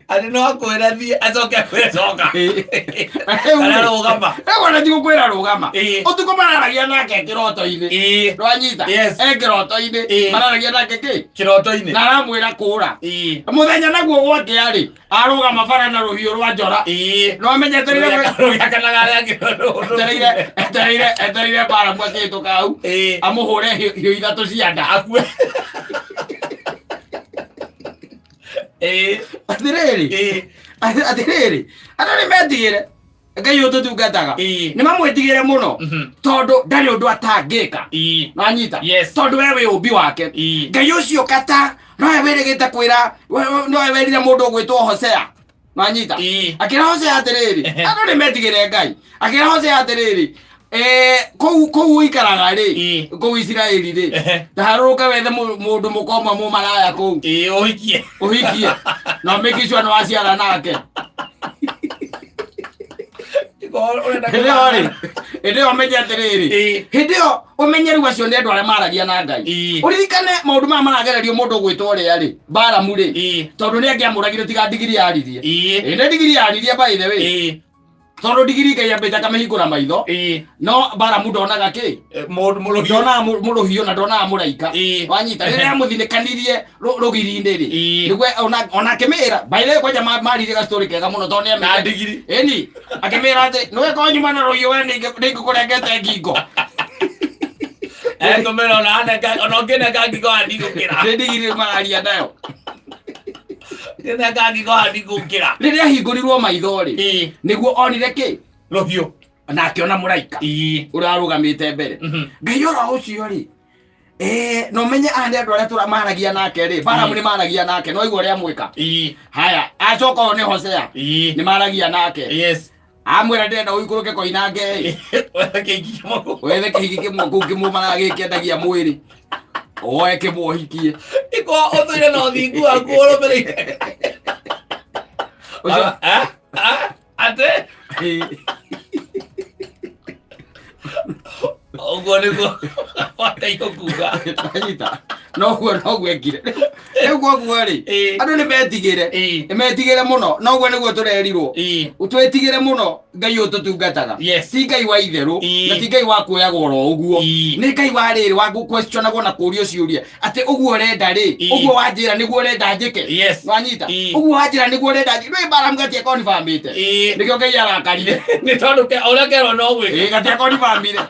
Atĩ no akwĩre thiĩ acoke akwĩre coka. Rĩu Kana rĩ, rũgama. rĩu ona ti gũkwĩra rũgama. Ũtukũ mararagia nake kĩroto-inĩ. Ndwanyita? E kĩroto-inĩ. Mararagia nake kĩ? Kĩroto-inĩ. Na aramwĩra kũra. Mũthenya naguo gwakĩa rĩ, arũgama bara na rũhiũ rwa njora. No amenye etereire Rũgĩakanaga arĩa angĩ. etereire etereire etereire Balamu akĩhĩtũka hau amũhũre hiũ hiũ ithatũ cia nda. Akue. Atĩrĩrĩ, atĩrĩrĩ, andũ nĩ metigĩre Ngai ũyũ tũtungataga. Nĩ mamwĩtigĩre mũno tondũ ndarĩ ũndũ atangĩka. Wanyita? Yes. Tondũ we wĩ ũmbi wake. Ngai ũcio kata nowe wĩrĩgĩte kwĩra nowe werire mũndũ ũgwĩtwo Hosea. Wanyita? Akĩra Hosea atĩrĩrĩ, andũ nĩ metigĩre Ngai. Akĩra Hosea atĩrĩrĩ, kũu kũu ũikaraga rĩ, kũu Isiraeli rĩ, ta harũrũka wethe mũndũ mũka ũmwe mũmaraya kũu. Ũhikie. Ũhikie. Na ũmake sure nĩ waciara nake. Ũrenda Hĩndĩ ĩyo rĩ, hĩndĩ ĩyo ũmenye atĩrĩrĩ, hĩndĩ ĩyo ũmenye rĩu acio nĩ andũ arĩa maragia na Ngai. Ũririkane maũndũ maya maragererio mũndũ ũgwĩtwo ũrĩa rĩ, Balamu rĩ, tondũ nĩ angĩamũragire tiga ndigiri yaririe. Ĩĩ nĩ ndigiri yaririe by the way. Tondũ ndigiri Ngai ambĩte akamĩhingũra maitho, no Balamu ndonaga kĩ? Mũndũ mũrũhiũ. Ndonaga mũrũhiũ na ndonaga mũraika. Wanyita, rĩrĩa amũthinĩkanirie rũgiri-inĩ rĩ, nĩguo ona akĩmĩra, by the way kwanja maririe ga story kega mũno tondũ nĩ Na amĩrire. ndigiri. Ĩni, akĩmĩra atĩ nĩwe korwo nyuma na rũhiũ we nĩngũkũrengete ngingo. Ekũmĩra ona anenga ona ũngĩnenga ngingo haha ndigũkĩra. Nĩ ndigiri mararia nayo. Ũngĩnenga ngingo haha ndigũkĩra. Rĩrĩa ahingũrirwo maitho rĩ, nĩguo onire kĩ? Rũhiũ. Na akĩona mũraika ũrĩa warũgamĩte mbere. Ngai oro ũcio rĩ, na ũmenye aya nĩ andũ arĩa tũra maragia nake rĩ, Balamu nĩ maragia nake, no igua ũrĩa amwĩka. Haya, acoka ũyũ nĩ Hosea, nĩ maragia nake. Amwĩra ndĩrenda ũikũrũke koinange ĩ. Wethe kĩhiki kĩmwe kũu. Wethe kĩhiki kĩmwe kũu kĩmwe maragĩkĩendagia mwĩrĩ. Oe kĩmwe ũhikie. Iko ũtũire na ũthingu waku ũrũmĩrĩire. Ũcio- Atĩ? Ũguo nĩguo bataire kuga. Anyita. Noguo noguo ekire. Rĩu koguo rĩ, andũ nĩ metigĩre. Nĩ metigĩre mũno. Noguo nĩguo tũrerirwo. Twĩtigĩre mũno Ngai ũyũ tũtungataga. Ti Ngai wa itherũ na ti Ngai wa kuoyagwo oro ũguo. Nĩ Ngai wa rĩrĩ wa gũ-questionagwo na kũũrio ciũria atĩ ũguo ũrenda rĩ, ũguo wanjĩra nĩguo ũrenda njĩke. Nĩwanyita? Ũguo wanjĩra nĩguo ũrenda njĩke. Ndũĩ Balamu gatia confirmĩte. Nĩkĩo Ngai arakarire. Nĩ tondũ ũrĩa kerwo no gwĩka. Gatia confirmire.